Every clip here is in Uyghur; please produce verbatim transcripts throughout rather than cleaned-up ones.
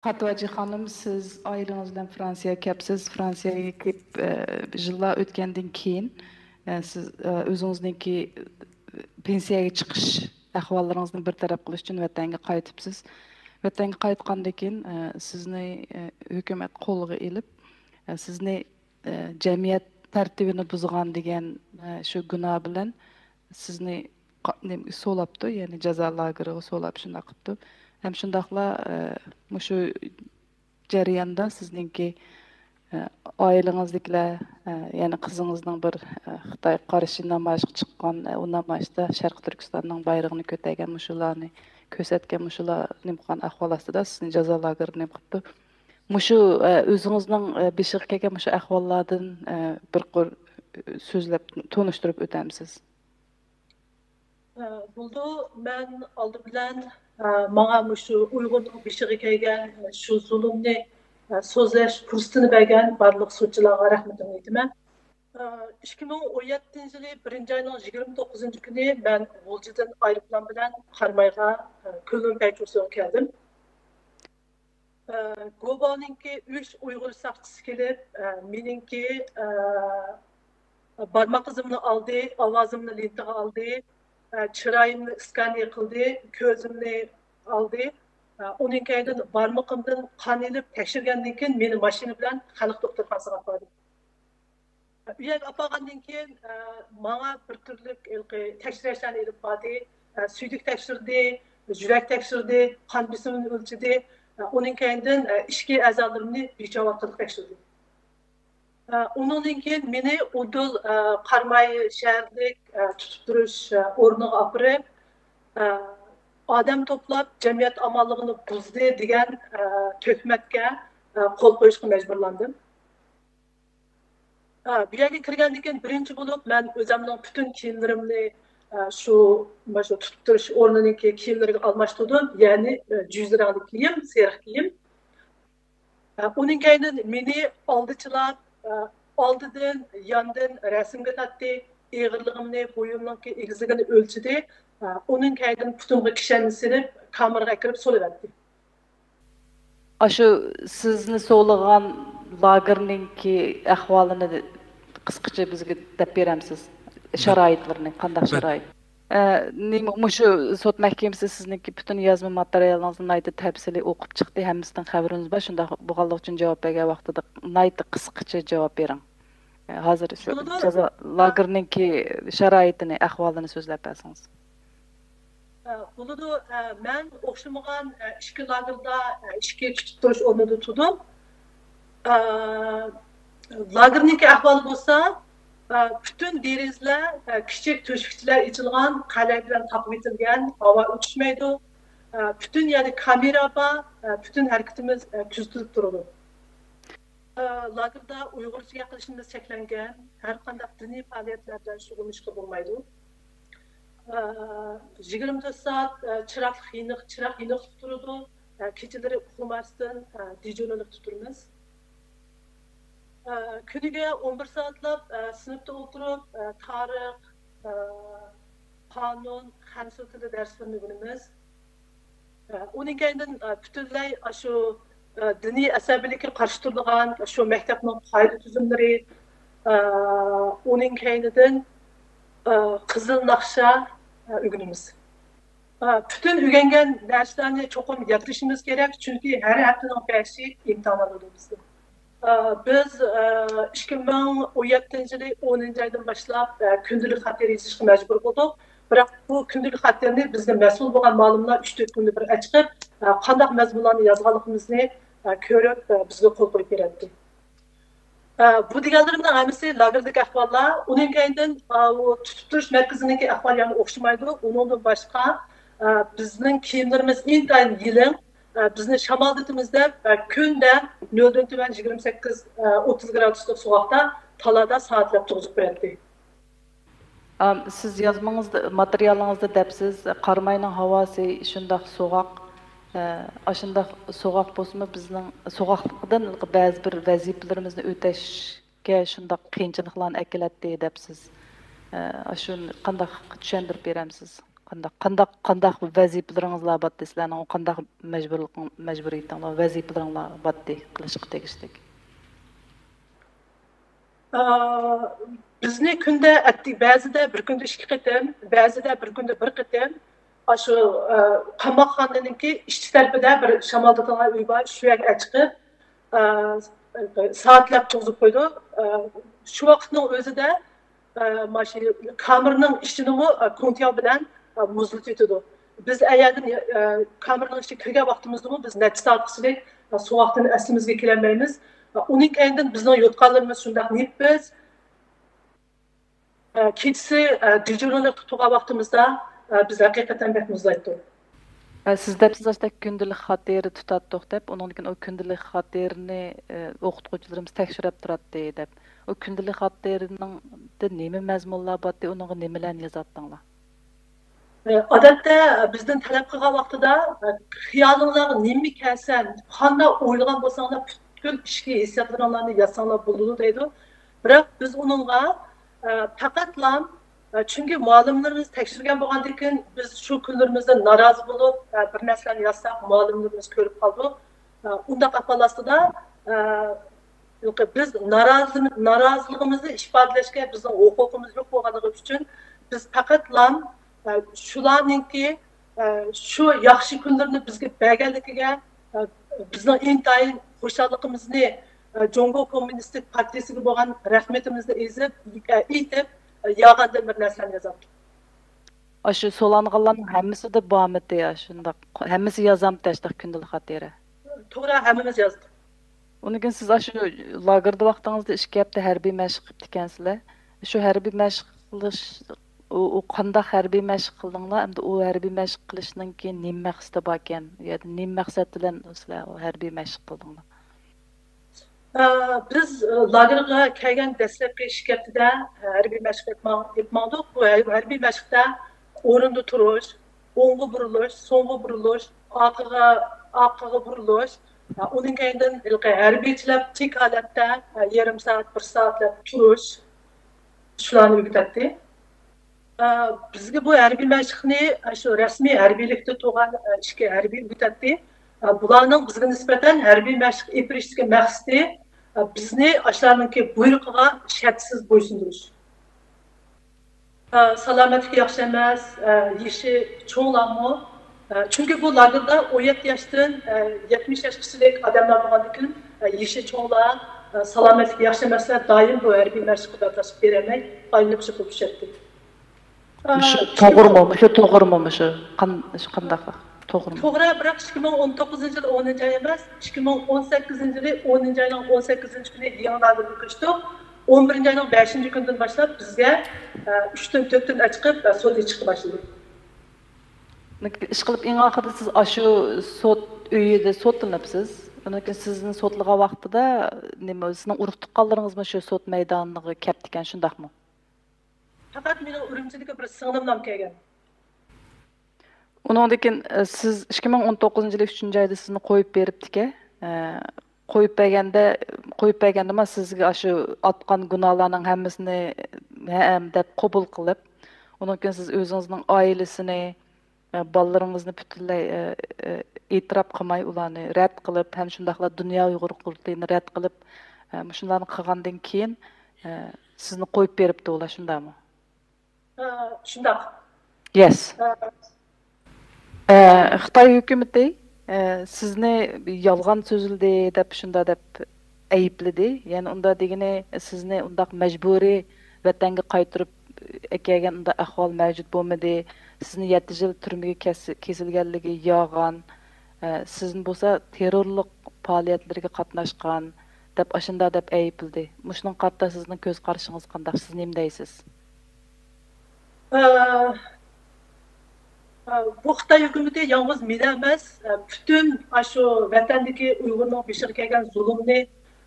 خاتىۋاجى خانىم، سىز ئائىلىڭىز بىلەن فرانسىيەگە كەپسىز. فرانسىيەگە كېلىپ، ئە، يىللار ئۆتكەندىن كېيىن، ئە، سىز، ئە، ئۆزىڭىزنىڭكى، ئە، پېنسىيەگە چىقىش ئەھۋاللىرىڭىزنى بىر تەرەپ قىلىش ئۈچۈن ۋەتەنگە قايتىپسىز. ۋەتەنگە قايتقاندىن كېيىن، ئە، سىزنى، ئە، ھۆكۈمەت قولغا ئېلىپ، ئە، سىزنى، ئە، جەمئىيەت تەرتىپىنى بۇزغان دېگەن، ئە، شۇ گۇناھ بىلەن سىزنى قا-، نېمە، سولاپتۇ، يەنى جازا لاگېرىغا سولاپ شۇنداق قىپتۇ. ھەم شۇنداقلا، ئە، مۇشۇ جەرياندا سىزنىڭكى، ئە، ئائىلىڭىزدىكىلەر، ئە، يەنى قىزىڭىزنىڭ بىر، ئە، خىتاي قارشى نامايىشقا چىققان، ئە، ئۇ نامايىشتا شەرقىي تۈركىستاننىڭ بايرىقىنى كۆتەرگەن، مۇشۇلارنى كۆرسەتكەن، مۇشۇلار نېمە قىلغان ئەھۋال ئاستىدا سىزنى جازا لاگېرىغا نېمە قىپتۇ. مۇشۇ، ئە، ئۆزىڭىزنىڭ، ئە، بېشىغا كەلگەن مۇشۇ ئەھۋاللاردىن، ئە، بىر قۇر، ئە، سۆزلەپ تونۇشتۇرۇپ ئۆتەمسىز؟ ئە، بولىدۇ. مەن ئالدى بىلەن، ئە، ماڭا مۇشۇ ئۇيغۇرنىڭ بېشىغا كەلگەن، ئە، شۇ زۇلۇمنى، ئە، سۆزلەش پۇرسىتىنى بەرگەن بارلىق سوتچىلارغا رەھمىتىمنى ئېيتىمەن. ئە، ئىككى مىڭ ئون يەتتىنچى يىلى بىرىنچى ئاينىڭ يىگىرمە توققۇزىنچى كۈنى مەن غۇلجىدىن ئايروپىلان بىلەن قارامايغا، ئە، كۈنلۈن پەيچۇسىغا كەلدىم. ئە، گوباۋنىڭكى ئۈچ ئۇيغۇر ساقچىسى كېلىپ، ئە، مېنىڭكى، ئە، بارماق ئىزىمنى ئالدى، ئاۋازىمنى لېنتىغا ئالدى، ئە، چىرايىمنى ئىسكانېر قىلدى، كۆزۈمنى ئالدى. ئە، ئۇنىڭ كەينىدىن بارمىقىمدىن قان ئېلىپ تەكشۈرگەندىن كېيىن، مېنى ماشىنا بىلەن خەلق دوختۇرخانىسىغا ئاپاردى. ئۇ يەرگە ئاپارغاندىن كېيىن، ئە، ماڭا بىر تۈرلۈك ھېلىقى تەكشۈرۈشلەرنى ئېلىپ باردى. ئە، سۈيدۈك تەكشۈردى، يۈرەك تەكشۈردى، قان بېسىمىنى ئۆلچىدى. ئە، ئۇنىڭ كەينىدىن، ئە، ئىچكى ئەزالىرىمنى بىچاۋ ئارقىلىق تەكشۈردى. ئە، ئۇنىڭدىن كېيىن مېنى ئۇدۇل، ئە، قاراماي شەھەرلىك، ئە، تۇتۇپ تۇرۇش، ئە، ئورنىغا ئاپىرىپ، ئە، ئادەم توپلاپ، جەمئىيەت ئامانلىقىنى بۇزدى دېگەن، ئە، تۆھمەتكە، ئە، قول قويۇشقا مەجبۇرلاندىم. ئە، بۇ يەرگە كىرگەندىن كېيىن بىرىنچى بولۇپ مەن ئۆزۈمنىڭ پۈتۈن كىيىملىرىمنى، ئە، شۇ، مانا شۇ تۇتۇپ تۇرۇش ئورنىنىڭكى كىيىملىرىگە ئالماشتۇردۇم. يەنى، ئە، جۈزە رەڭلىك كىيىم، سېرىق كىيىم. ئە، ئۇنىڭ كەينىدىن مېنى ئالدىچىلاپ، ئە، ئالدىدىن، ياندىن رەسىمگە تارتتى. ئېغىرلىقىمنى، بويۇمنىڭكى ئېگىزلىكىنى ئۆلچىدى. ئە، ئۇنىڭ كەينىدىن پۇتۇمغا كىشەننى سېلىپ، كامېرغا ئەكىرىپ سولىۋەتتى. ئاشۇ سىزنى سولىغان لاگېرنىڭكى ئەھۋالىنى قىسقىچە بىزگە دەپ بېرەمسىز؟ شارائىتلىرىنى، قانداق شارائىت؟ ئە، نېمە، مۇشۇ سوت مەھكىمىسى سىزنىڭكى پۈتۈن يازما ماتېرىيالىڭىزنى ناھايىتى تەپسىلىي ئوقۇپ چىقتى، ھەممىسىدىن خەۋىرىمىز بار. شۇنداق بولغانلىقى ئۈچۈن جاۋاب بەرگەن ۋاقتىدا ناھايىتى قىسقىچە جاۋاب بېرىڭ. ئە، ھازىر شۇ بولىدۇ. جازا لاگېرنىڭكى شارائىتىنى، ئەھۋالىنى سۆزلەپ بەرسىڭىز. ئە، بولىدۇ. ئە، مەن ئوخشىمىغان، ئە، ئىككى لاگېردا، ئە، ئىككى كۈتۈپ تۇرۇش ئورنىدا تۇردۇم. ئە، لاگېرنىڭكى ئەھۋالى بولسا، ئە، پۈتۈن دېرىزىلەر، ئە، كىچىك تۆشۈكچىلەر ئېچىلغان، قەلئە بىلەن تاقىۋېتىلگەن، ھاۋا ئۆتۈشمەيدۇ. ئە، پۈتۈن يەردە كامېرا بار، ئە، پۈتۈن ھەرىكىتىمىز، ئە، كۆزىتىلىپ تۇرىدۇ. ئە، لاگېردا ئۇيغۇرچە گەپ قىلىشىمىز چەكلەنگەن، ھەر قانداق دىنىي پائالىيەتلەر بىلەن شۇغۇللىنىشقا بولمايدۇ. ئە، يىگىرمە تۆت سائەت، ئە، چىراغلىق يېنىق، چىراغ يېنىقلىق تۇرىدۇ. ئە، كېچىلىرى ئۇخلىماستىن، ئە، دېجۇرنىلىقتا تۇرىمىز. ئە، كۈنىگە ئون بىر سائەتلەپ، ئە، سىنىپتا ئولتۇرۇپ، ئە، تارىخ، ئە، قانۇن، خەنزۇ تىلى دەرسلىرىنى ئۆگىنىمىز. ئە، ئۇنىڭ كەينىدىن، ئە، پۈتۈنلەي ئاشۇ، ئە، دىنىي ئەسەبىيلىككە قارشى تۇرىدىغان شۇ مەكتەپنىڭ قائىدە تۈزۈملىرى، ئە، ئۇنىڭ كەينىدىن، ئە، قىزىل ناخشا، ئە، ئۆگىنىمىز. ئە، پۈتۈن ئۆگەنگەن نەرسىلەرنى چوقۇم يادلىشىمىز كېرەك، چۈنكى ھەر ھەپتىنىڭ بەشى ئىمتىھان بولىدۇ بىزدە. ئە، بىز، ئە، ئىككى مىڭ ئون يەتتىنچى يىلى ئونىنچى ئايدىن باشلاپ، ئە، كۈندىلىك خەتنى يېزىشقا مەجبۇر بولدۇق. بىراق بۇ كۈندىلىك خەتنى بىزدىن مەسئۇل بولغان مۇئەللىملەر ئۈچ تۆت كۈندە بىر ئەچىقىپ، ئە، قانداق مەزمۇنلارنى يازغانلىقىمىزنى، ئە، كۆرۈپ، ئە، بىزگە قول قويۇپ بېرەتتى. ئە، بۇ دېگەنلىرىمنىڭ ھەممىسى لاگېردىكى ئەھۋاللار. ئۇنىڭ كەينىدىن، ئە، ئۇ تۇتۇپ تۇرۇش مەركىزىنىڭكى ئەھۋالى يەنە ئوخشىمايدۇ. ئۇنىڭدىن باشقا، ئە، بىزنىڭ كىيىملىرىمىز ئىنتايىن يېلىڭ. ئە، بىزنى شامالدىتىمىز دەپ، ئە، كۈندە نۆلدىن تۆۋەن يىگىرمە سەككىز، ئە، ئوتتۇز گرادۇسلۇق سوغۇقتا تالادا سائەتلەپ تۇرغۇزۇپ قوياتتى. ئام، سىز يازمىڭىزدا، ماتېرىيالىڭىزدا دەپسىز، قاراماينىڭ ھاۋاسى شۇنداق سوغۇق، ئە، ئاشۇنداق سوغۇق بولسىمۇ، بىزنىڭ سوغۇقلۇقىدىن بەزى بىر ۋەزىپىلىرىمىزنى ئۆتەشكە شۇنداق قىيىنچىلىقلارنى ئەكېلەتتى دەپسىز. ئە، ئاشۇنى قانداق چۈشەندۈرۈپ بېرەمسىز؟ قانداق، قانداق، قانداق ۋەزىپىلىرىڭىزلار بارتى؟ سىلەرنىڭ قانداق مەجبۇرلۇقىڭ-، مەجبۇرىيىتىڭلار، ۋەزىپىلىرىڭلار بارتى قىلىشقا تېگىشلىك؟ ئا، بىزنى كۈندە ئەتتى، بەزىدە بىر كۈندە ئىككى قېتىم، بەزىدە بىر كۈندە بىر قېتىم، ئاشۇ، ئا، قاماقخانىنىڭكى ئىچكى تەرىپىدە بىر شامالدىتىدىغان ئۆي بار، شۇ يەرگە ئەچىقىپ، ئا، سائەتلەپ تۇرغۇزۇپ قويىدۇ. ئا، شۇ ۋاقىتنىڭ ئۆزىدە ئە، مانا شۇ كامېرنىڭ ئىچىنىمۇ، ئە، كۇڭتياۋ بىلەن، ئە، مۇزلىتىۋېتىدۇ. بىز ئەگەردىن، ئە، كامېرنىڭ ئىچىگە كىرگەن ۋاقتىمىزدىمۇ بىز نەچچە سائەتقىچىلىك، ئە، سوغۇقتىن ئەسلىمىزگە كېلەلمەيمىز. ئە، ئۇنىڭ كەينىدىن بىزنىڭ يوتقانلىرىمىز شۇنداق نېپىز. ئە، كېچىسى، ئە، دېجۇرنىلىقتا تۇرغان ۋاقتىمىزدا، ئە، بىز ھەقىقەتەن بەك مۇزلايتتۇق. ئە، سىز دەپسىز، ئاشتەك كۈندىلىك خاتىرە تۇتاتتۇق دەپ، ئۇنىڭدىن كېيىن ئۇ كۈندىلىك خاتىرىنى، ئە، ئوقۇتقۇچىلىرىمىز تەكشۈرۈپ تۇراتتى دەپ. ئۇ كۈندىلىك خاتىرىنىڭدە نېمە مەزمۇنلار بارتى، ئۇنىڭغا نېمىلەرنى يازاتتىڭلار؟ ئە، ئادەتتە بىزدىن تەلەپ قىلغان ۋاقتىدا، ئە، خىيالىڭلارغا نېمە كەلسە، قانداق ئويلىغان بولساڭلار، پۈتكۈل ئىچكى ھېسسىياتلىرىڭلارنى يازساڭلار بولىدۇ دەيدۇ. بىراق بىز ئۇنىڭغا، ئە، پەقەتلا، ئە، چۈنكى مۇئەللىملىرىمىز تەكشۈرگەن بولغاندىن كېيىن، بىز شۇ كۈنلىرىمىزدە نارازى بولۇپ، ئە، بىر نەرسىلەرنى يازساق، مۇئەللىملىرىمىز كۆرۈپ قالىدۇ. ئە، ئۇنداق ئەھۋال ئاستىدا، ئە، بىز نارازى-، نارازىلىقىمىزنى ئىپادىلەشكە بىزنىڭ ھوقۇقىمىز يوق بولغانلىقى ئۈچۈن، بىز پەقەتلا، ئە، شۇلارنىڭكى، ئە، شۇ ياخشى كۈنلىرىنى بىزگە بەرگەنلىكىگە، ئە، بىزنىڭ ئىنتايىن خۇشاللىقىمىزنى، ئە، جۇڭگو كوممۇنىستىك پارتىيىسىگە بولغان رەھمىتىمىزنى ئېزىپ، ئە، ئېيتىپ، ئە، يالغاندىن بىر نەرسىلەرنى يازاتتۇق. ئاشۇ سولانغانلارنىڭ ھەممىسىدە بارمىدى، ئاشۇنداق ھەممىسى يازامتى ئاشۇنداق كۈندىلىك خاتىرە؟ توغرا، ھەممىمىز يازدۇق. ئۇنىڭ كېيىن سىز ئاشۇ لاگېردا ۋاقتىڭىزدا ئىككى ھەپتە ھەربىي مەشىق قىپتىكەنسىلەر. شۇ ھەربىي مەشىق قىلىش، ئۇ، ئۇ قانداق ھەربىي مەشىق قىلدىڭلار؟ ئەمدى ئۇ ھەربىي مەشىق قىلىشنىڭكى نېمە مەقسىتى باركەن؟ ئۇ يەردە نېمە مەقسەت بىلەن سىلەر ئۇ ھەربىي مەشىق قىلدىڭلار؟ ئە، بىز، ئە، لاگېرغا كەلگەن دەسلەپكى ئىككى ھەپتىدە، ئە، ھەربىي مەشىق ئېلىپ ماڭ-، ئېلىپ ماڭدۇق. بۇ ھەر-، ھەربىي مەشىقتە ئورۇندا تۇرۇش، ئوڭغا بۇرۇلۇش، سولغا بۇرۇلۇش، ئارقىغا، ئارقىغا بۇرۇلۇش، ئە، ئۇنىڭ كەينىدىن ھېلىقى ھەربىيچىلەر تىك ھالەتتە، ئە، يېرىم سائەت، بىر سائەتلەپ تۇرۇش، شۇلارنى ئۆگىتەتتى. ئە، بىزگە بۇ ھەربىي مەشىقنى، ئە، شۇ رەسمىي ھەربىيلىكتە تۇرغان، ئە، ئىككى ھەربىي ئۆگىتەتتى. ئە، بۇلارنىڭ بىزگە نىسبەتەن ھەربىي مەشىق ئېلىپ بېرىشتىكى مەقسىتى، ئە، بىزنى ئاشۇلارنىڭكى بۇيرۇقىغا شەرتسىز بويسۇندۇرۇش. ئە، سالامەتلىكى ياخشى ئەمەس، ئە، يېشى چوڭلارمۇ، ئە، چۈنكى بۇ لاگېردا ئون يەتتە ياشتىن، ئە، يەتمىش ياشقىچىلىك ئادەملەر بولغاندىكىن، ئە، يېشى چوڭلار، ئە، سالامەتلىكى ياخشى ئەمەسلەر دائىم بۇ ھەربىي مەشىققە بەرداشلىق بېرەلمەي، ئايلىنىپ چىقىپ چۈشەتتى. مۇشۇ ئە، توغرىمۇ؟ مۇشۇ توغرىمۇ؟ مۇشۇ قان-، مۇشۇ قانداق؟ توغرىمۇ؟ توغرا، بىراق ئىككى مىڭ ئون توققۇزىنچى يىل ئونىنچى ئاي ئەمەس، ئىككى مىڭ ئون سەككىزىنچى يىلى ئونىنچى ئاينىڭ ئون سەككىزىنچى كۈنى يېڭى لاگېرغا كۆچتۇق. ئون بىرىنچى ئاينىڭ بەشىنچى كۈنىدىن باشلاپ بىزگە، ئە، ئۈچتىن، تۆتتىن ئەچىقىپ، ئە، سوت ئېچىشقا باشلىدى. ئىشقىلىپ، ئەڭ ئاخىرىدا سىز ئاشۇ سوت ئۆيىدە سوتلىنىپسىز. ئۇنىڭ كېيىن سىزنى سوتلىغان ۋاقتىدا نېمە، سىزنىڭ ئۇرۇق تۇغقانلىرىڭىزمۇ شۇ سوت مەيدانىغا كەپتىكەن، شۇنداقمۇ؟ پەقەت مېنىڭ ئۈرۈمچىدىكى بىر سىڭلىملام كەلگەن. ئۇنىڭدىن كېيىن، ئە، سىز ئىككى مىڭ ئون توققۇزىنچى يىلى ئۈچىنچى ئايدا سىزنى قويۇپ بېرىپتىكەن. ئە، قويۇپ بەرگەندە، قويۇپ بەرگەندىمۇ سىزگە ئاشۇ ئاتقان گۇناھلارنىڭ ھەممىسىنى ھەم دەپ قوبۇل قىلىپ، ئۇنىڭ كېيىن سىز ئۆزىڭىزنىڭ ئائىلىسىنى، ئە، بالىلىرىڭىزنى پۈتۈنلەي، ئە، ئە، ئېتىراپ قىلماي، ئۇلارنى رەت قىلىپ، ھەم شۇنداقلا دۇنيا ئۇيغۇر قۇرۇلتىيىنى رەت قىلىپ، ئە، مۇشۇلارنى قىلغاندىن كېيىن، ئە، سىزنى قويۇپ بېرىپتۇ ئۇلار، شۇنداقمۇ؟ ئە، شۇنداق. يەس. ئە، ئە، خىتاي ھۆكۈمىتى، ئە، سىزنى يالغان سۆزلىدى دەپ، شۇنداق دەپ ئەيىبلىدى. يەنى ئۇنداق دېگىنى، سىزنى ئۇنداق مەجبۇرىي ۋەتەنگە قايتۇرۇپ ئەكەلگەن ئۇنداق ئەھۋال مەۋجۇت بولمىدى. سىزنى يەتتە يىل تۈرمىگە كەس-، كېسىلگەنلىكى يالغان. ئە، سىزنى بولسا تېررورلۇق پائالىيەتلىرىگە قاتناشقان دەپ، ئاشۇنداق دەپ ئەيىبلىدى. مۇشۇنىڭغا قارىتا سىزنىڭ كۆز قارىشىڭىز قانداق؟ سىز نېمە دەيسىز؟ ئە، ئە، بۇ خىتاي ھۆكۈمىتى يالغۇز مېنى ئەمەس، ئە، پۈتۈن ئاشۇ ۋەتەندىكى ئۇيغۇرنىڭ بېشىغا كەلگەن زۇلۇمنى،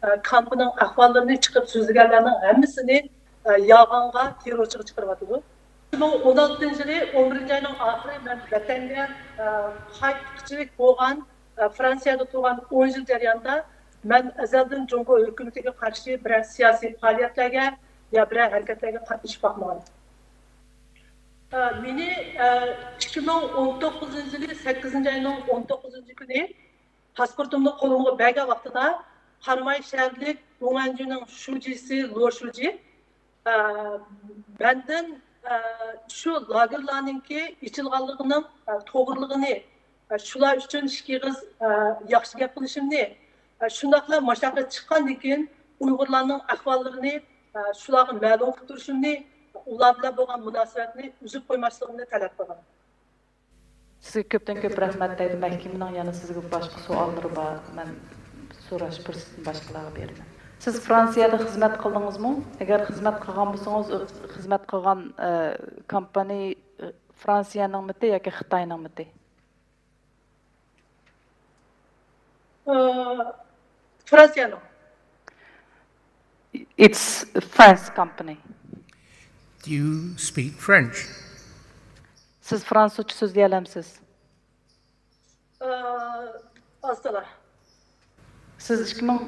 ئە، كامپنىڭ ئەھۋاللىرىنى چىقىپ سۆزلىگەنلەرنىڭ ھەممىسىنى، ئە، يالغانغا، تېررورچىغا چىقىرىۋاتىدۇ. ئىككى مىڭ ئون ئالتىنچى يىلى ئون بىرىنچى ئاينىڭ ئاخىرى مەن ۋەتەنگە، ئە، قايتقۇچىلىك بولغان، ئە، فرانسىيەدە تۇرغان ئون يىل جەريانىدا مەن ئەزەلدىن جۇڭگو ھۆكۈمىتىگە قارشى بىرەر سىياسىي پائالىيەتلەرگە يا بىرەر ھەرىكەتلەرگە قاتنىشىپ باقمىغان. ئە، مېنى، ئە، ئىككى مىڭ ئون توققۇزىنچى يىلى سەككىزىنچى ئاينىڭ ئون توققۇزىنچى كۈنى پاسپورتۇمنى قولۇمغا بەرگەن ۋاقتىدا، خارماي شەھەرلىك گۇڭئەنجۈنىڭ شۇجىسى لو شۇجى، ئە، مەندىن، ئە، شۇ لاگېرلارنىڭكى ئېچىلغانلىقىنىڭ، ئە، توغرىلىقىنى، ئە، شۇلار ئۈچۈن ئىككى ئېغىز، ئە، ياخشى گەپ قىلىشىمنى، ئە، شۇنداقلا ماشۇ ياققا چىققاندىن كېيىن ئۇيغۇرلارنىڭ ئەھۋاللىرىنى، ئە، شۇلارغا مەلۇم قىلىپ تۇرۇشۇمنى، ئۇلار بىلەن بولغان مۇناسىۋەتنى ئۈزۈپ قويماسلىقىمنى تەلەپ قىلغان. سىزگە كۆپتىن كۆپ رەھمەت دەيدۇ. مەھكىمىنىڭ يەنە سىزگە باشقا سوئاللىرى بار. مەن سوراش پۇرسىتىنى باشقىلارغا بېرىمەن. سىز فرانسىيەدە خىزمەت قىلدىڭىزمۇ؟ ئەگەر خىزمەت قىلغان بولسىڭىز، ئۆ-، خىزمەت قىلغان، ئە، كومپانىيە، ئە، فرانسىيەنىڭمىتى ياكى خىتاينىڭمىتى؟ ئە، فرانسىيەنىڭ. It's French company. Do you speak French? سىز فرانسۇزچە سۆزلىيەلەمسىز؟ ئە، ئاز تولا. سىز ئىككى مىڭ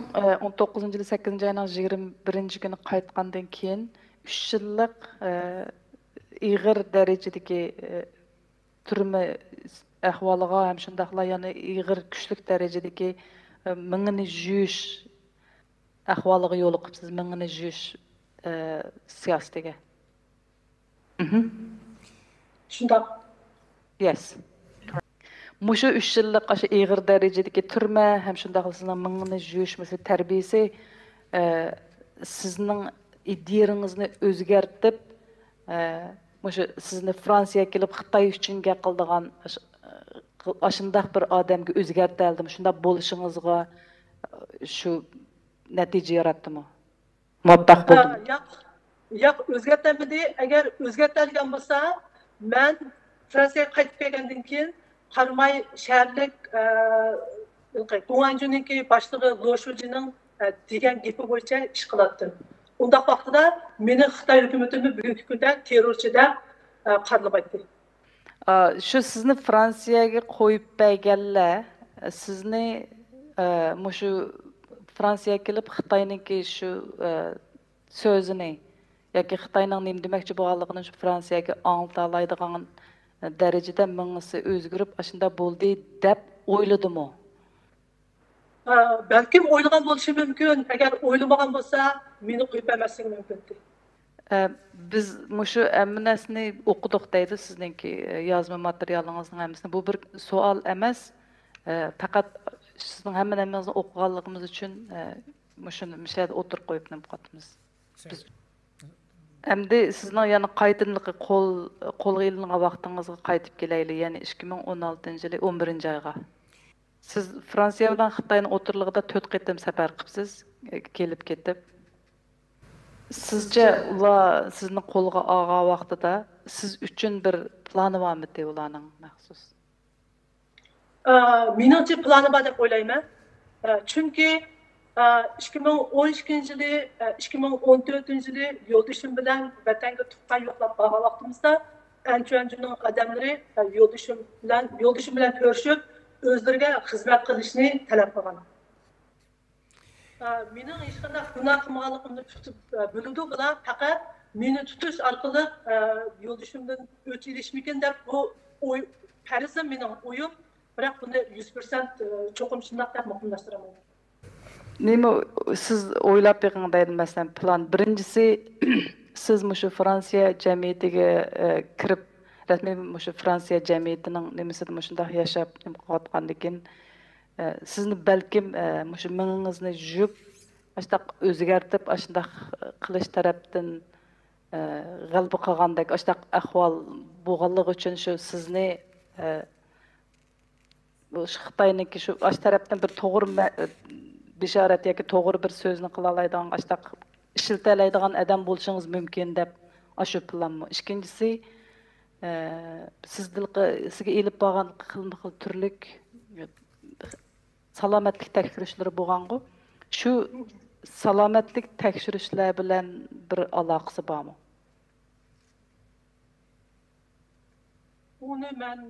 ئون توققۇزىنچى يىلى سەككىزىنچى ئاينىڭ يىگىرمە بىرىنچى كۈنى قايتقاندىن كېيىن، ئۈچ يىللىق، ئە، ئېغىر دەرىجىدىكى، ئە، تۈرمە ئەھۋالىغا ھەم شۇنداقلا يەنە ئېغىر كۈچلۈك دەرىجىدىكى، ئە، مېڭىنى يۇيۇش ئەھۋالىغا يولۇقۇپسىز، مېڭىنى يۇيۇش، ئە، سىياسىتىگە. مھم. شۇنداق. Yes. مۇشۇ ئۈچ يىللىق ئاشۇ ئېغىر دەرىجىدىكى تۈرمە ھەم شۇنداقلا سىزنىڭ مېڭىنى يۇيۇش مەسىلە تەربىيىسى، ئە، سىزنىڭ ئىدىيىڭىزنى ئۆزگەرتىپ، ئە، مۇشۇ سىزنى فرانسىيەگە كېلىپ خىتاي ئۈچۈن گەپ قىلىدىغان ئاش-، ئاشۇنداق بىر ئادەمگە ئۆزگەرتەلىدىمۇ؟ شۇنداق بولۇشىڭىزغا، ئە، شۇ نەتىجە ياراتتىمۇ؟ مۇۋەپپەق ھە، بولدىمۇ؟ ياق، ياق، ئۆزگەرتەلمىدى. ئەگەر ئۆزگەرتەلىگەن بولسا، مەن فرانسىيەگە قايتىپ كەلگەندىن كېيىن قاراماي شەھەرلىك، ئە، گۇڭئەنجۈنىڭكى باشلىقى لو شۇجىنىڭ، ئە، دېگەن گېپى بويىچە ئىش قىلاتتىم. ئۇنداق ۋاقتىدا مېنى خىتاي ھۆكۈمىتىمۇ بۈگۈنكى كۈندە تېررورچى دەپ، ئە، قارىلىمايتتى. ئا، شۇ سىزنى فرانسىيەگە قويۇپ بەرگەنلەر، سىزنى، ئە، مۇشۇ فرانسىيەگە كېلىپ خىتاينىڭكى شۇ، ئە، سۆزىنى ياكى خىتاينىڭ نېمە دېمەكچى بولغانلىقىنى شۇ فرانسىيەگە ئاڭلىتالايدىغان دەرىجىدە مېڭىسى ئۆزگىرىپ، ئاشۇنداق بولدى دەپ ئويلىدىمۇ؟ ئە، بەلكىم ئويلىغان بولۇشى مۇمكىن. ئەگەر ئويلىمىغان بولسا، مېنى قويۇپ بەرمەسلىكى مۇمكىن ئىدى. ئە، بىز مۇشۇ ھەممە نەرسىنى ئوقۇدۇق دەيدۇ، سىزنىڭكى، ئە، يازما ماتېرىيالىڭىزنىڭ ھەممىسىنى. بۇ بىر سوئال ئەمەس. ئە، پەقەت سىزنىڭ ھەممە نېمىڭىزنى ئوقۇغانلىقىمىز ئۈچۈن، ئە، مۇشۇنى مۇشۇ يەردە ئوتتۇرىغا قويۇپ نېمە قىلىۋاتىمىز. بىز ئەمدى سىزنىڭ يەنە قايتىملىقى قول، قولغا ئېلىنغان ۋاقتىڭىزغا قايتىپ كېلەيلى، يەنى ئىككى مىڭ ئون ئالتىنچى يىلى ئون بىرىنچى ئايغا. سىز فرانسىيە بىلەن خىتاينىڭ ئوتتۇرىلىقىدا تۆت قېتىم سەپەر قىپسىز، كېلىپ كېتىپ. سىزچە ئۇلار سىزنى قولغا ئالغان ۋاقتىدا سىز ئۈچۈن بىر پىلانى بارمىدى ئۇلارنىڭ مەخسۇس؟ ئە، مېنىڭچە پىلانى بار دەپ ئويلايمەن. ئە، چۈنكى، ئە، ئىككى مىڭ ئون ئىككىنچى يىلى، ئە، ئىككى مىڭ ئون تۆتىنچى يىلى يولدىشىم بىلەن ۋەتەنگە تۇغقان يوقلاپ بارغان ۋاقتىمىزدا ئەنچۈەنجۈنىڭ ئادەملىرى، ئە، يولدىشىم بىلەن، يولدىشىم بىلەن كۆرۈشۈپ، ئۆزلىرىگە خىزمەت قىلىشنى تەلەپ قىلغان. ئە، مېنىڭ ھېچقانداق گۇناھ قىلمىغانلىقىمنى تۇتۇپ، ئە، بىلىدۇ بۇلار. پەقەت مېنى تۇتۇش ئارقىلىق، ئە، يولدىشىمدىن ئۆچ ئېلىشمىكىن دەپ بۇ ئوي، پەرىزىم مېنىڭ ئويۇم. بىراق بۇنى يۈز پىرسەنت، ئە، چوقۇم شۇنداق دەپ مۇقىملاشتۇرالمايمەن. نېمە، سىز ئويلاپ بېقىڭ دەيدۇ، مەسىلەن، پىلان. بىرىنچىسى، سىز مۇشۇ فرانسىيە جەمئىيىتىگە، ئە، كىرىپ، رەسمىي مۇشۇ فرانسىيە جەمئىيىتىنىڭ نېمىسىدە مۇشۇنداق ياشاپ، نېمە قىلىۋاتقاندىكىن، ئە، سىزنى بەلكىم، ئە، مۇشۇ مېڭىڭىزنى يۇيۇپ، ئاشۇنداق ئۆزگەرتىپ، ئاشۇنداق قىلىش تەرەپتىن، ئە، غەلىبە قىلغاندەك، ئاشۇنداق ئەھۋال بولغانلىقى ئۈچۈن شۇ سىزنى، ئە، بۇ شۇ خىتاينىڭكى شۇ ئاشۇ تەرەپتىن بىر توغرا مە-، بېشارەت ياكى توغرا بىر سۆزنى قىلالايدىغان، ئاشۇنداق ئىشلىتەلەيدىغان ئادەم بولۇشىڭىز مۇمكىن دەپ ئاشۇ پىلانمۇ. ئىككىنچىسى، ئە، سىز دىلقى-، سىزگە ئېلىپ بارغان خىلمۇ خىل تۈرلۈك سالامەتلىك تەكشۈرۈشلىرى بولغانغۇ؟ شۇ سالامەتلىك تەكشۈرۈشلەر بىلەن بىر ئالاقىسى بارمۇ؟ ئۇنى مەن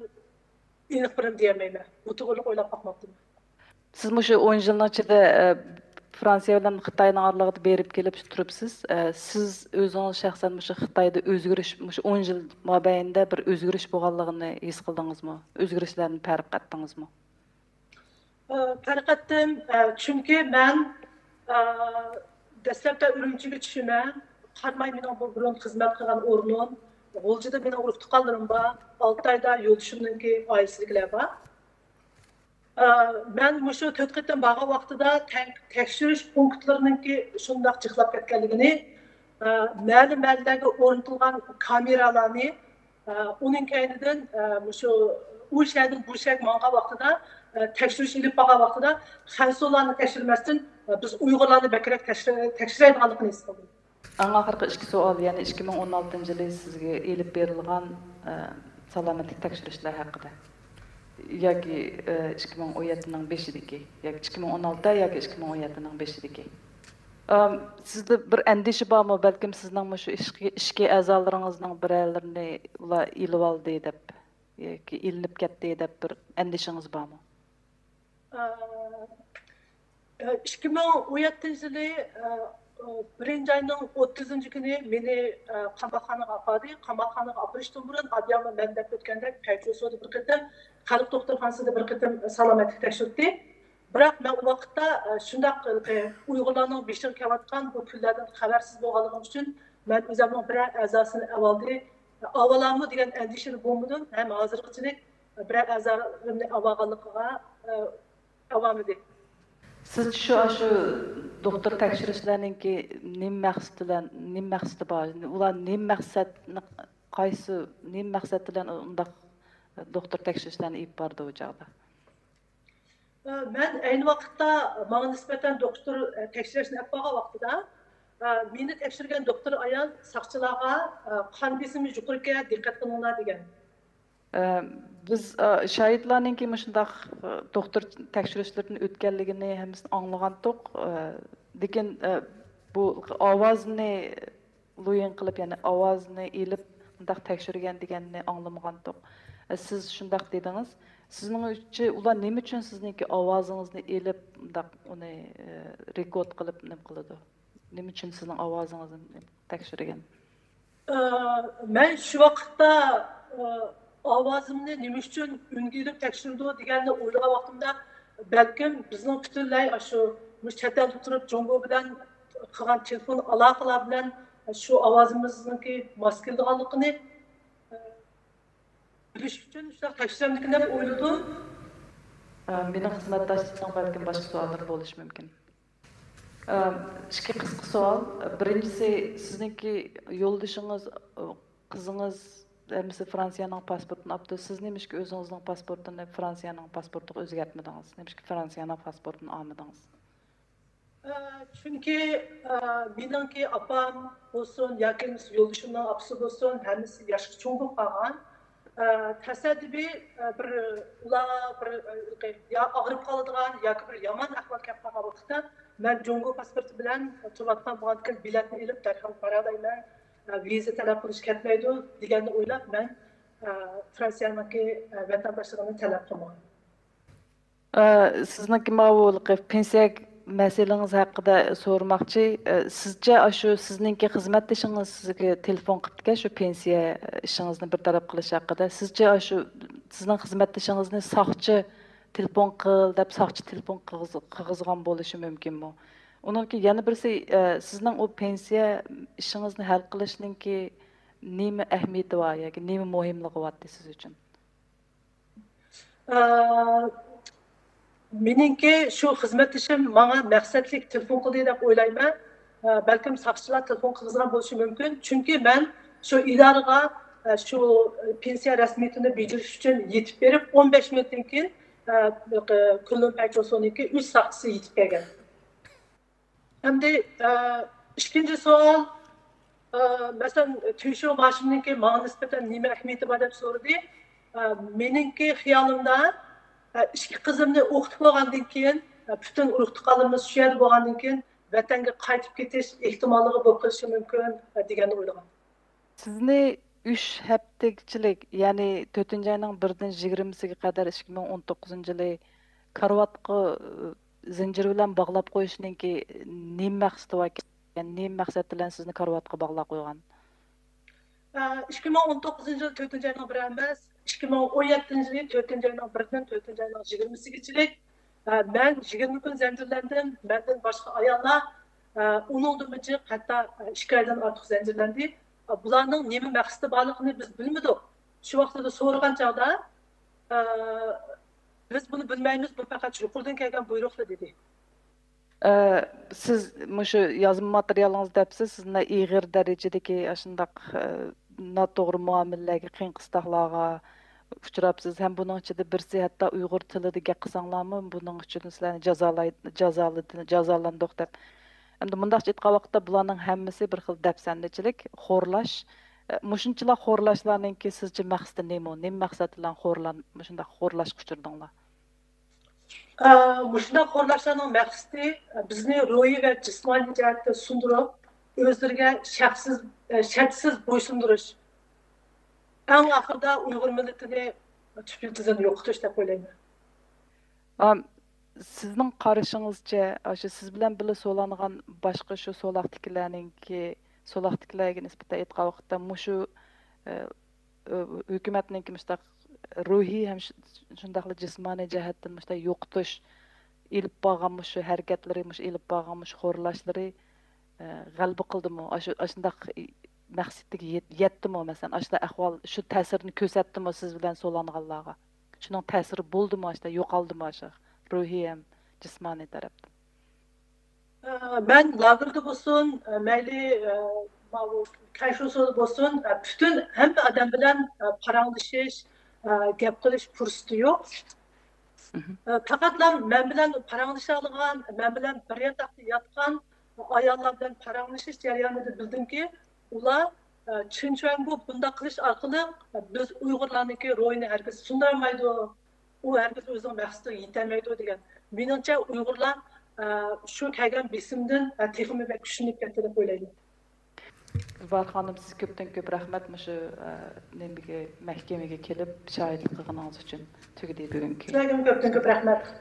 ئېنىق بىرىنى دېيەلمەيمەن. بۇ توغرىلىق ئويلاپ باقماپتىمەن. سىز مۇشۇ ئون يىلنىڭ ئىچىدە، ئە، فرانسىيە بىلەن خىتاينىڭ ئارىلىقىدا بېرىپ كېلىپ تۇرۇپسىز. ئە، سىز ئۆزىڭىز شەخسەن مۇشۇ خىتايدا ئۆزگىرىش، مۇشۇ ئون يىل مابەينىدە بىر ئۆزگىرىش بولغانلىقىنى ھېس قىلدىڭىزمۇ؟ ئۆزگىرىشلەرنى پەرق ئەتتىڭىزمۇ؟ ئە، پەرق ئەتتىم. ئە، چۈنكى مەن، ئە، دەسلەپتە ئۈرۈمچىگە چۈشىمەن. قاراماي مېنىڭ بۇ بۇرۇن خىزمەت قىلغان ئورنۇم. غۇلجىدا مېنىڭ ئۇرۇق تۇغقانلىرىم بار. ئالتايدا يولدىشىمنىڭكى ئائىلىسىدىكىلەر بار. ئە، مەن مۇشۇ تۆت قېتىم بارغان ۋاقتىدا تەك-، تەكشۈرۈش پونكىتلىرىنىڭكى شۇنداق جىقلاپ كەتكەنلىكىنى، ئە، مەلۇم مەھەللىلەرگە ئورنىتىلغان كامېرالارنى، ئە، ئۇنىڭ كەينىدىن، ئە، مۇشۇ ئۇ شەھەردىن بۇ شەھەرگە ماڭغان ۋاقتىدا، ئە، تەكشۈرۈش ئېلىپ بارغان ۋاقتىدا خەنزۇلارنى تەكشۈرمەستىن، ئە، بىز ئۇيغۇرلارنى بەكرەك تەكشۈر-، تەكشۈرەيدىغانلىقىنى ھېس قىلدىم. ئەڭ ئاخىرقى ئىككى سوئال، يەنى ئىككى مىڭ ئون ئالتىنچى يىلى سىزگە ئېلىپ بېرىلغان، ئە، سالامەتلىك تەكشۈرۈشلەر ھەققىدە. ياكى، ئە، ئىككى مىڭ ئون يەتتىنىڭ بېشىدىكى، ياكى ئىككى مىڭ ئون ئالتە ياكى ئىككى مىڭ ئون يەتتىنىڭ بېشىدىكى. ئەم، سىزدە بىر ئەندىشە بارمۇ؟ بەلكىم سىزنىڭ مۇشۇ ئىچكى، ئىچكى ئەزالىرىڭىزنىڭ بىرەرلىرىنى ئۇلار ئېلىۋالدى دەپ، ياكى ئېلىنىپ كەتتى دەپ بىر ئەندىشىڭىز بارمۇ؟ ئىككى مىڭ ئون يەتتىنچى يىلى، بىرىنچى ئاينىڭ ئوتتۇزىنچى كۈنى مېنى، قاماقخانىغا ئاپاردى. قاماقخانىغا ئاپىرىشتىن بۇرۇن ئادياما مەن دەپ ئۆتكەندەك پەيچۇسۇدا بىر قېتىم، خەلق دوختۇرخانىسىدا بىر قېتىم سالامەتلىك تەكشۈرتتى. بىراق مەن ئۇ ۋاقىتتا، شۇنداق ھېلىقى ئۇيغۇرلارنىڭ بېشىغا كېلىۋاتقان بۇ كۈنلەردىن خەۋەرسىز بولغانلىقىم ئۈچۈن، مەن ئۆزۈمنىڭ بىرەر ئەزاسىنى ئەۋالدى. ئاۋالامۇ دېگەن ئەندىشىدە بولمىدىم ھەم ھازىرغىچىلىك بىرەر ئەزالىرىمنى ئاۋالغانلىقىغا، ئە، ئاۋالمىدى. سىزچە شۇ، شۇ دوختۇر تەكشۈرۈشلەرنىڭكى نېمە مەقسىتى بىلەن، نېمە مەقسىتى بار؟ ئۇلار نېمە مەقسەتنى، قايسى، نېمە مەقسەت بىلەن ئۇنداق دوختۇر تەكشۈرۈشلەرنى ئېلىپ بارىدۇ ئۇ چاغدا؟ ئە، مەن ئەينى ۋاقىتتا ماڭا نىسبەتەن دوختۇر، ئە، تەكشۈرۈشنى ئەپ بارغان ۋاقتىدا، ئە، مېنى تەكشۈرگەن دوختۇر ئايال ساقچىلارغا، ئە، قان بېسىمى يۇقىرىكەن، دىققەت قىلىڭلار دېگەن. ئە، بىز، ئە، شاھىتلارنىڭكى مۇشۇنداق، ئە، دوختۇر تەكشۈرۈشلىرىدىن ئۆتكەنلىكىنى ھەممىسىنى ئاڭلىغانتۇق. ئە، لېكىن، ئە، بۇ ئاۋازنى لويىڭ قىلىپ، يەنى ئاۋازنى ئېلىپ مۇنداق تەكشۈرگەن دېگەننى ئاڭلىمىغانتۇق. ئە، سىز شۇنداق دېدىڭىز. سىزنىڭچە ئۇلار نېمە ئۈچۈن سىزنىڭكى ئاۋازىڭىزنى ئېلىپ مۇنداق ئۇنى، ئە، رېكورد قىلىپ نېمە قىلىدۇ؟ نېمە ئۈچۈن سىزنىڭ ئاۋازىڭىزنى تەكشۈرگەن؟ ئە، مەن شۇ ۋاقىتتا، ئە، ئاۋازىمنى نېمە ئۈچۈن ئۈنگە ئېلىپ تەكشۈرىدۇ دېگەننى ئويلىغان ۋاقتىمدا، بەلكىم بىزنىڭ پۈتۈنلەي ئاشۇ، مۇشۇ چەت ئەلدە تۇرۇپ جۇڭگو بىلەن قىلغان تېلېفون ئالاقىلار بىلەن شۇ ئاۋازىمىزنىڭكى ماس كېلىدىغانلىقىنى، ئە، بىلىش ئۈچۈن شۇنداق تەكشۈرەمدىكىن دەپ ئويلىدىم. ئە، مېنىڭ خىزمەتداشلىرىمنىڭ بەلكىم باشقا سوئاللىرى بولۇشى مۇمكىن. ئىككى قىسقا سوئال. بىرىنچىسى، سىزنىڭكى يولدىشىڭىز، قىزىڭىز ھەممىسى فرانسىيەنىڭ پاسپورتىنى ئاپتۇ. سىز نېمىشقا ئۆزىڭىزنىڭ پاسپورتىنى فرانسىيەنىڭ پاسپورتىغا ئۆزگەرتمىدىڭىز؟ نېمىشقا فرانسىيەنىڭ پاسپورتىنى ئالمىدىڭىز؟ ئە، چۈنكى، ئە، مېنىڭكى ئاپام بولسۇن ياكى يولدىشىمنىڭ ئاپىسى بولسۇن، ھەممىسى ياشقا چوڭ بولۇپ قالغان. ئە، تەسەددىپى، ئە، بىر، ئۇلار بىر، ئە، يا ئاغرىپ قالىدىغان ياكى بىر يامان ئەھۋال كەپ قالغان ۋاقىتتا، مەن جۇڭگو پاسپورتى بىلەن تۇرۇۋاتقان بولغاندىكىن، بېلەتنى ئېلىپ دەرھال بارالايمەن، ئە، ۋىزا تەلەپ قىلىش كەتمەيدۇ دېگەننى ئويلاپ، مەن، ئە، فرانسىيەنىڭكى، ئە، ۋەتەنداشلىقىنى تەلەپ قىلمىغان. ئە، سىزنىڭكى ماۋۇ پېنسىيە مەسىلىڭىز ھەققىدە سورىماقچى. ئە، سىزچە ئاشۇ سىزنىڭكى خىزمەتدىشىڭىز سىزگە تېلېفون قىپتىكەن، شۇ پېنسىيە ئىشىڭىزنى بىر تەرەپ قىلىش ھەققىدە. سىزچە ئاشۇ سىزنىڭ خىزمەتدىشىڭىزنى ساقچى تېلېفون قىل دەپ، ساقچى تېلېفون قىلغۇز-، قىلغۇزغان بولۇشى مۇمكىنمۇ؟ ئۇنىڭكى يەنە بىرسى، ئە، سىزنىڭ ئۇ پېنسىيە ئىشىڭىزنى ھەل قىلىشنىڭكى نېمە ئەھمىيىتى بار ياكى نېمە مۇھىملىقى بارتى سىز ئۈچۈن؟ ئە، مېنىڭكى شۇ خىزمەتدىشىم ماڭا مەقسەتلىك تېلېفون قىلدى دەپ ئويلايمەن. ئە، بەلكىم ساقچىلار تېلېفون قىلغۇزغان بولۇشى مۇمكىن. چۈنكى مەن شۇ ئىدارىغا، ئە، شۇ پېنسىيە رەسمىيىتىنى بېجىرىش ئۈچۈن يېتىپ بېرىپ، ئون بەش مىنۇتتىن كېيىن، ئە، كۈنلۈن پەيچوسونىڭكى ئۈچ ساقچىسى يېتىپ كەلگەن. ئەمدى، ئە، ئىككىنچى سوئال، ئە، مەسىلەن، تۈيشۇ ماشىنىنىڭكى ماڭا نىسبەتەن نېمە ئەھمىيىتى بار دەپ سورىدى. ئە، مېنىڭكى خىيالىمدا، ئە، ئىككى قىزىمنى ئوقۇتۇپ بولغاندىن كېيىن، ئە، پۈتۈن ئۇرۇق تۇغقانلىرىمىز شۇ يەردە بولغاندىن كېيىن، ۋەتەنگە قايتىپ كېتىش ئېھتىماللىقى بولۇپ قېلىشى مۇمكىن، ئە، دېگەننى ئويلىغان. سىزنى ئۈچ ھەپتىچىلىك، يەنى تۆتىنچى ئاينىڭ بىرىدىن يىگىرمىسىگە قەدەر ئىككى مىڭ ئون توققۇزىنچى يىلى كارىۋاتقا، ئى، زەنجىر بىلەن باغلاپ قويۇشنىڭكى نېمە مەقسىتى بار ئىكەن؟ نېمە مەقسەت بىلەن سىزنى كارىۋاتقا باغلاپ قويغان؟ ئىككى مىڭ ئون توققۇزىنچى يىل تۆتىنچى ئاينىڭ بىرى ئەمەس، ئىككى مىڭ ئون يەتتىنچى يىل تۆتىنچى ئاينىڭ بىرىدىن تۆتىنچى ئاينىڭ يىگىرمىسىگىچىلىك، ئە، مەن يىگىرمە كۈن زەنجىرلەندىم. مەندىن باشقا ئاياللار، ئە، ئۇنىڭدىنمۇ جىق، ھەتتا، ئە، ئىككى ئايدىن ئارتۇق زەنجىرلەندى. ئە، بۇلارنىڭ نېمە مەقسىتى بارلىقىنى بىز بىلمىدۇق. شۇ ۋاقتىدا سورىغان چاغدا، ئە، بىز بۇنى بىلمەيمىز، بۇ پەقەت يۇقىرىدىن كەلگەن بۇيرۇقلا، دېدى. ئە، سىز مۇشۇ يازما ماتېرىيالىڭىزدا دەپسىز، سىزنى ئېغىر دەرىجىدىكى ئاشۇنداق، ئە، ناتوغرا مۇئامىلىلەرگە، قىيىن قىستاقلارغا ئۇچراپسىز ھەم بۇنىڭ ئىچىدە بىرسى ھەتتا ئۇيغۇر تىلىدا گەپ قىلساڭلارمۇ بۇنىڭ ئۈچۈن سىلەرنى جازالاي-، جازالىدى-، جازالاندۇق دەپ. ئەمدى مۇنداقچە ئېيتقان ۋاقىتتا بۇلارنىڭ ھەممىسى بىر خىل دەپسەندىچىلىك، خورلاش. ئە، مۇشۇنچىلا خورلاشلارنىڭكى سىزچە مەقسىتى نېمە؟ نېمە مەقسەت بىلەن خورلان-، مۇشۇنداق خورلاشقا ئۇچرىدىڭلار؟ ئە، مۇشۇنداق خورلاشلارنىڭ مەقسىتى، ئە، بىزنى روھىي ۋە جىسمانىي جەھەتتە سۇندۇرۇپ، ئۆزلىرىگە شەرتسىز، ئە، شەرتسىز بويسۇندۇرۇش. ئەڭ ئاخىرىدا ئۇيغۇر مىللىتىنى تۈپ يىلتىزىدىن يوقىتىش دەپ ئويلايمەن. ئام، سىزنىڭ قارىشىڭىزچە، ئاشۇ سىز بىلەن بىللە سولانغان باشقا شۇ سولاقتىكىلەرنىڭكى، سولاقتىكىلەرگە نىسبەتەن ئېيتقان ۋاقىتتا، مۇشۇ، ئە، ئۆ-، ھۆكۈمەتنىڭكى مۇشۇنداق روھىي ھەم شۇ-، شۇنداقلا جىسمانىي جەھەتتىن مۇشۇنداق يوقىتىش، ئېلىپ بارغان مۇشۇ ھەرىكەتلىرى، مۇشۇ ئېلىپ بارغان مۇشۇ خورلاشلىرى، ئە، غەلىبە قىلدىمۇ؟ ئاشۇ، ئاشۇنداق مەقسىتىگە يەت-، يەتتىمۇ؟ مەسىلەن، ئاشۇنداق ئەھۋال، شۇ تەسىرنى كۆرسەتتىمۇ سىز بىلەن سولانغانلارغا؟ شۇنىڭ تەسىرى بولدىمۇ، ئاشۇنداق يوقالدىمۇ ئاشۇ روھىي ھەم جىسمانىي تەرەپتىن؟ ئە، مەن لاگېردا بولسۇن، ئە، مەيلى، ئە، ماۋۇ كەنشۇسىدا بولسۇن، ئە، پۈتۈن ھەممە ئادەم بىلەن، ئە، پاراڭلىشىش، ئە، گەپ قىلىش پۇرسىتى يوق. ئە، پەقەتلا مەن بىلەن پاراڭلىشالىغان، مەن بىلەن بىر ياتاقتا ياتقان ئاياللار بىلەن پاراڭلىشىش جەريانىدا بىلدىمكى، ئۇلار، ئە، چىن چۈەنگو بۇنداق قىلىش ئارقىلىق، ئە، بىز ئۇيغۇرلارنىڭكى روھىنى ھەرگىز سۇندۇرمايدۇ، ئۇ ھەرگىز ئۆزىنىڭ مەقسىتىگە يېتەلمەيدۇ دېگەن. مېنىڭچە ئۇيغۇرلار، ئە، شۇ كەلگەن بېسىمدىن، ئە، تېخىمۇ بەك كۈچلىنىپ كەتتى دەپ ئويلايمەن. گۈلباھار خانىم، سىزگە كۆپتىن كۆپ رەھمەت، مۇشۇ، ئە، نېمىگە، مەھكىمىگە كېلىپ شاھىتلىق قىلغىنىڭىز ئۈچۈن. تۈگىدى بۈگۈنكى. سىلەرگىمۇ كۆپتىن كۆپ رەھمەت.